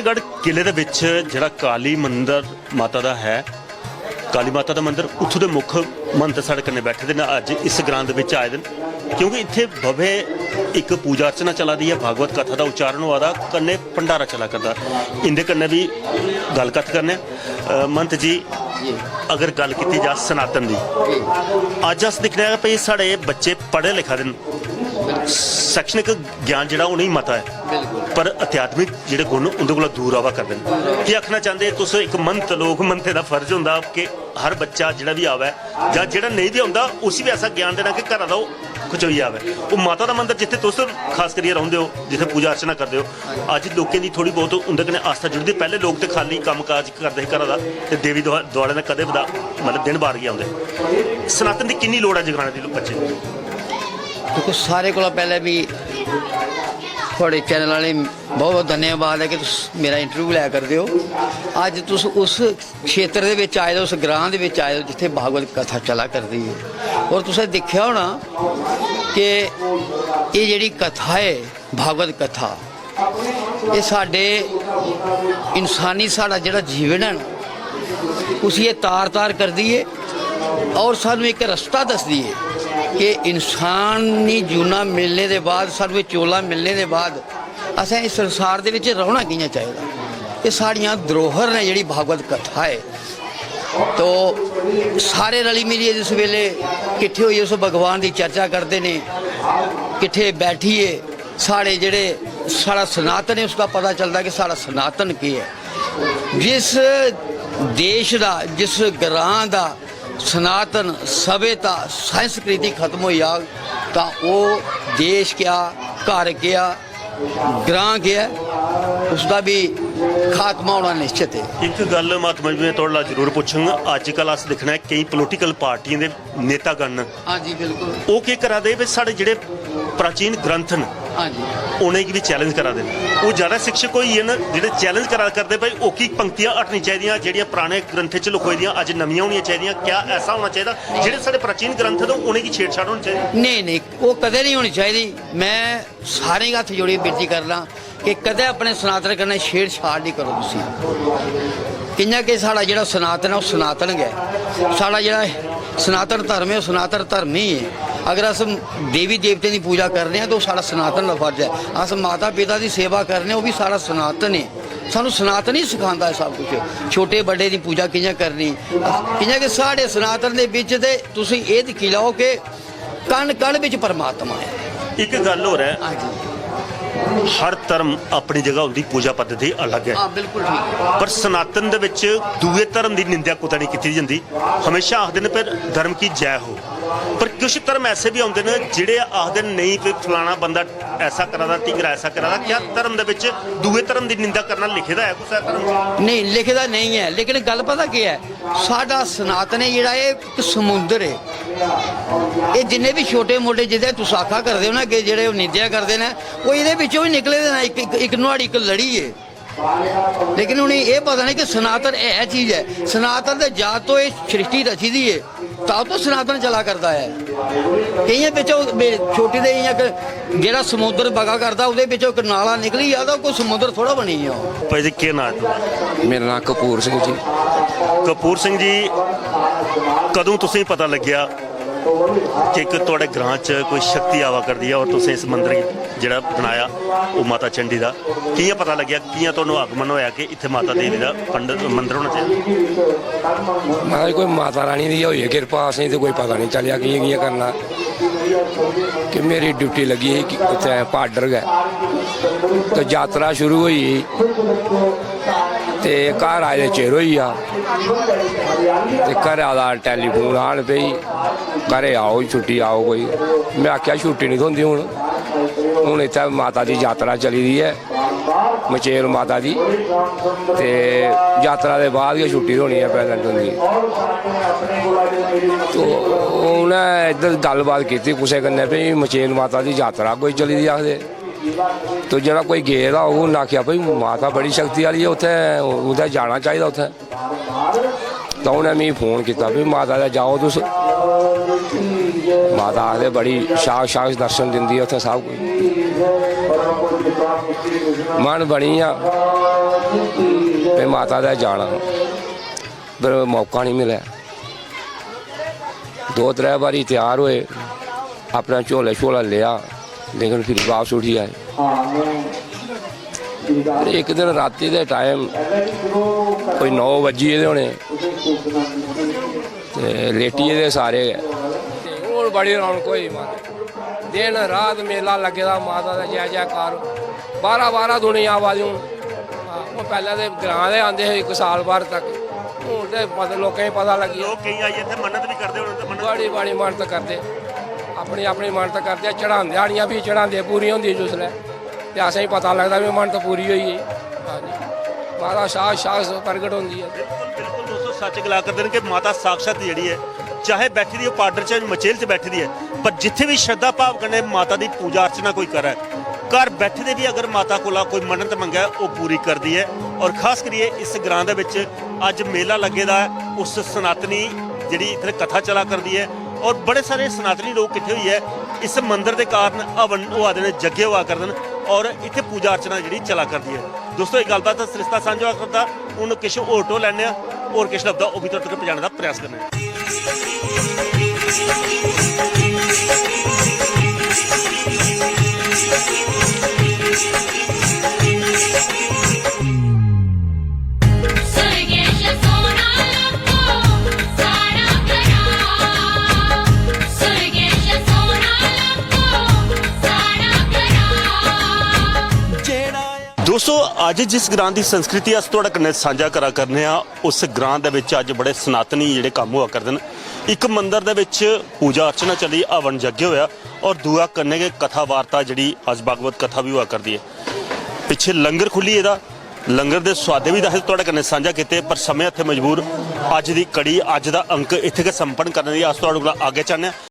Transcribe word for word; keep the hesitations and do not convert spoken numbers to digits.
गढ़ किले दे बिच जेह्ड़ा काली मंदर माता दा है, काली माता दा मंदर, उत्थूं दे मुक्ख महंत साढ़े कन्नै बैठे दे न, अज्ज इस ग्रां दे बिच आए दे न, क्योंकि इत्थै भव्य इक पूजा अर्चना चला दी ऐ, भागवत कथा दा उच्चारण होआ दा, कन्नै भंडारा चला करदा। इंदे कन्नै बी गल्ल कत्थ करने आं। अ, महंत जी, अगर गल्ल कीती जा सनातन दी, अज्ज अस दिक्खने आं भई साढ़े बच्चे पढ़े लिखा दे न, शैक्षणिक ज्ञान जेह्ड़ा उ'नेंगी मता ऐ, पर आध्यात्मिक जेह्ड़े गुण उं'दे कोला दूर आवा करदे न। केह् आखना चांह्दे तुस? इक मंत लोक, मंते दा फर्ज होंदा कि हर बच्चा जेह्ड़ा बी आवै जां जेह्ड़ा नेईं बी औंदा, उसी बी ऐसा ज्ञान देना कि घरा दा ओह् खचोई आवै। ओह् माता दा मंदर जित्थै तुस खास करियै रौंह्दे ओ, जित्थै पूजा अर्चना करदे ओ, अज्ज लोकें दी थोह्ड़ी बहुत उं'दे कन्नै आस्था जुड़दी। पैह्ले लोक ते खाल्ली कम्म काज करदे हे घरा दा, ते देवी दुआ-, दुआलें दा कदें बदा-, मतलब दिन बार गै औंदे। सनातन दी किन्नी लोड़ ऐ जगाने दी बच्चे दी? दिक्खो, सारे कोला पैह्लें बी थुआढ़े चैनल आह्ले बहुत बहुत धन्यवाद ऐ कि तुस मेरा इंटरव्यू लै करदे ओ। अज्ज तुस उस क्षेत्र दे बिच आए दे, उस ग्रां दे बिच आए दे जित्थै भागवत कथा चला करदी ऐ। और तुसें दिक्खेआ होना कि एह् जेह्ड़ी कथा ऐ, भागवत कथा, एह् साढ़े इंसानी, साढ़ा जेह्ड़ा जीवन ऐ ना, उसी एह् तार तार करदी ऐ और सानू इक रस्ता दसदी ऐ कि इंसानी जूना मिलने दे बाद, सानू एह् चोला मिलने दे बाद असें इस संसार दे बिच रौह्ना कि'यां चाहिदा। एह् साढ़ियां धरोहर ने, जेह्ड़ी भागवत कथा ऐ। तो सारे रली मिलियै जिस बेल्लै किट्ठे होइयै उस भगवान दी चर्चा करदे ने, किट्ठे बैठियै साढ़े जेह्ड़े, साढ़ा सनातन ऐ, उसदा पता चलदा कि साढ़ा सनातन केह् ऐ। जिस देश दा, जिस ग्रां दा सनातन सभ्यता संस्कृति खत्म होई जाग, तां ओह् देश क्या, घर क्या, ग्रां केह् ऐ, उसदा बी खात्मा होना निश्चत ऐ। इक गल्ल महात्मा जी, में थुआढ़े कोला जरूर पुच्छङ, अज्जकल अस दिक्खने आं केईं पोलिटिकल पार्टियें दे नेतागण न, हां जी, बिल्कुल। ओह् केह् करा दे भाई, साढ़े जेह्ड़े प्राचीन ग्रंथ न, हां जी। उ'नेंगी बी चैलेंज करा दे न। ओह् ज्यादा शिक्षक होई गे न जेह्ड़े चैलेंज करा करदे भाई, ओह्की पंक्तियां हटनी चाहिदियां जेह्ड़ियां पराने ग्रंथें च लखोई दियां, अज्ज नमियां होनियां चाहिदियां। क्या ऐसा होना चाहिदा जेह्ड़े साढ़े प्राचीन ग्रंथ न उ'नेंगी छेड़छाड़ होनी चाहिदी? नेईं, नेईं, ओह् कदें नहीं होनी चाहिदी। मैं सारें गी हत्थ जोड़ियै विनती करना कि कदें अपने सनातन कन्नै छेड़छाड़ नहीं करो तुसी। कि'यां कि साढ़ा जेह्ड़ा सनातन ऐ, ओह् सनातन गै ऐ। साढ़ा जेह्ड़ा सनातन धर्म ऐ, ओह् सनातन धर्म ही ऐ। अगर अस देवी देवतें दी पूजा करने आं, ते ओह् साढ़ा सनातन दा फर्ज ऐ। अस माता पिता दी सेवा करने आं, ओह् बी साढ़ा सनातन ऐ। सानू सनातन ही सखांदा ऐ सब कुछ, छोटे बड्डे दी पूजा कि'यां करनी। कि'यां कि साढ़े सनातन दे बिच ते तुसी एह् दिक्खी लैओ कि कण कण बिच परमात्मा ऐ। इक गल्ल होर ऐ, हर धर्म अपनी जगह उंदी पूजा पद्धति अलग ऐ। हां, बिल्कुल ठीक। पर सनातन दे बिच दूए धर्म दी निंदेआ कुतै नहीं कीती जंदी। हमेशा आखदे न, "पर धर्म की जय हो।" पर कुछ धर्म ऐसे भी औंदे न जेह्ड़े आखदे न, "नेईं, भाई, फलाना बंदा ऐसा करा दा, ढिंगरा ऐसा करा दा।" क्या धर्म दे बिच दूए धर्म दी निंदा करना लिखे दा ऐ कुसै धर्म च? नेईं, लिखे दा नेईं ऐ, लेकिन गल्ल पता केह् ऐ, साढ़ा सनातन ऐ जेह्ड़ा, एह् इक समुंदर ऐ। एह् जिन्ने बी छोटे मोटे, जिंदे तुस आखा करदे ओ ना कि जेह्ड़े ओह् निंदेआ करदे न, ओह् एह्दे बिच्चों बी निकले दे न। इक, इक, इक नुहाड़ी इक लड़ी ऐ, लेकिन उ'नेंगी एह् पता नहीं कि सनातन ऐ चीज ऐ। सनातन ते जद तो एह् सृष्टि रची दी ऐ, तद तो सनातन चला करदा ऐ। केइयें बिच्चों बे-, छोटी दे इ'यां इक जेह्ड़ा समुंदर बगा करदा, ओह्दे बिच्चों इक नाला निकली जा, तां कोई समुंदर थोह्ड़ा बनी गेआ। भाई जी, केह् नांऽ ऐ? मेरा नांऽ कपूर सिंह जी। कपूर सिंह जी, कदूं तुसेंगी पता लग्गेआ कि इक थुआढ़े ग्रां च कोई शक्ति आवा करदी ऐ और तुसें इस मंदर गी जेह्ड़ा बनाया, ओह् माता चंडी दा, कि'यां पता लग्गेआ, कि'यां तुहानू आगमन होएआ कि इत्थै माता देवी दा पंडत मंदर होना चाहिदा? महाराज, कोई माता रानी दी गै होई ऐ किरपा, असेंगी ते कोई पता निं चलेआ कि'यां कि'यां करना। कि मेरी ड्यूटी लग्गी ही कि इत्थै पाडर गै, ते जातरा शुरू होई गेई, ते घर आए दे चिर होई गेआ, ते घरा दा टैलीफोन आन भई, "घरै आओ, छुट्टी आओ कोई।" में आखेआ, "छुट्टी निं थ्होंदी हून, हून इत्थै माता दी जातरा चली दी ऐ।" मचेल माता दी, ते जातरा दे बाद गै छुट्टी होनी ऐ प्रेजेंट उं'दी। तो उ'नें इद्धर गल्लबात कीती कुसै कन्नै, भई मचेल माता दी जातरा कोई चली दी आखदे। तो जेह्ड़ा कोई गेदा होग, उ'न्नै आखेआ, "भई माता बड़ी शक्ति आह्ली ऐ उत्थै, उत्थै जाना चाहिदा उत्थै।" तां उ'नें मिगी फोन कीता, "भई माता दे जाओ तुस, माता आखदे बड़ी साक्षात दर्शन दिंदी ऐ उत्थै सब कुछ।" मन बनी गेआ। में माता दे जाना, पर मौका निं मिलेआ। दो त्रै बारी त्यार होए, अपना झोला शोला लेआ, लेकिन फिर बापस उठी आए। इक दिन राती दे टाइम कोई नौ बज्जी गेदे होने, ते लेटी गेदे सारे गै। ते हून बड़ी रौनक होई माता, दिन रात मेला लग्गे दा माता दा, जै जैकार। बाह्रा बाह्रा दुनिया आवा दी हून। हां, ओह् पैह्लें ते ग्रां दे आंदे हे इक साल भर तक, हून ते मत-, लोकें गी पता लग्गी गेआ। लोक केईं आइयै इत्थै मन्नत बी करदे होने ते मन्नत बड़ी बड़ी मन्नत करदे, अपनी अपनी मन्नत करदे, चढ़ांदे आनियां, फ्ही चढ़ांदे पूरी होंदी जिसलै, ते असेंगी पता लगदा भी मन्नत पूरी होई गेई। हां जी, माता साक्षात प्रगट होंदी ऐ। बिल्कुल, बिल्कुल दोस्तो, सच्च गला करदे न कि माता साक्षात जेह्ड़ी ऐ, चाहे बैठी दी ओह् पाडर च, मचेल च बैठी दी ऐ, पर जित्थै बी श्रद्धा भाव कन्नै माता दी पूजा अर्चना कोई करै, घर बैठे दे बी अगर माता कोला कोई मन्नत मंगै, ओह् पूरी करदी ऐ। और खास करियै इस ग्रां दे बिच अज्ज मेला लग्गे दा ऐ, उस सनातनी जेह्ड़ी इत्थै कथा चला करदी ऐ, और बड़े सारे सनातनी लोक किट्ठे होइयै इस मंदर दे कारण हवन होआ दे न, यज्ञ होआ करदे न, और इत्थै पूजा अर्चना जेह्ड़ी चला करदी ऐ। दोस्तो, एह् गल्लबात दा सरिस्ता सांझा होआ करदा। हून किश होर ढोल लैने आं, होर किश लभदा, ओह् बी तुआढ़े तगर पजाने दा प्रयास करने आं। दोस्तो, अज्ज जिस ग्रां दी संस्कृति अस थुआढ़े कन्नै सांझा करा करने आं, उस ग्रां दे बिच अज्ज बड़े सनातनी जेह्ड़े कम्म होआ करदे न। इक मंदर दे बिच पूजा अर्चना चली, हवन यज्ञ होआ, और दूआ कन्नै गै कथा वार्ता जेह्ड़ी अज्ज भागवत कथा बी होआ करदी ऐ। पिच्छे लंगर खुल्ली गेदा, लंगर दे सोआदे बी असें थुआढ़े कन्नै सांझा कीते, पर समें हत्थै मजबूर, अज्ज दी कड़ी, अज्ज दा अंक इत्थै गै संपन्न करने दी अस थुआढ़े कोला आज्ञा चाह्न्ने आं।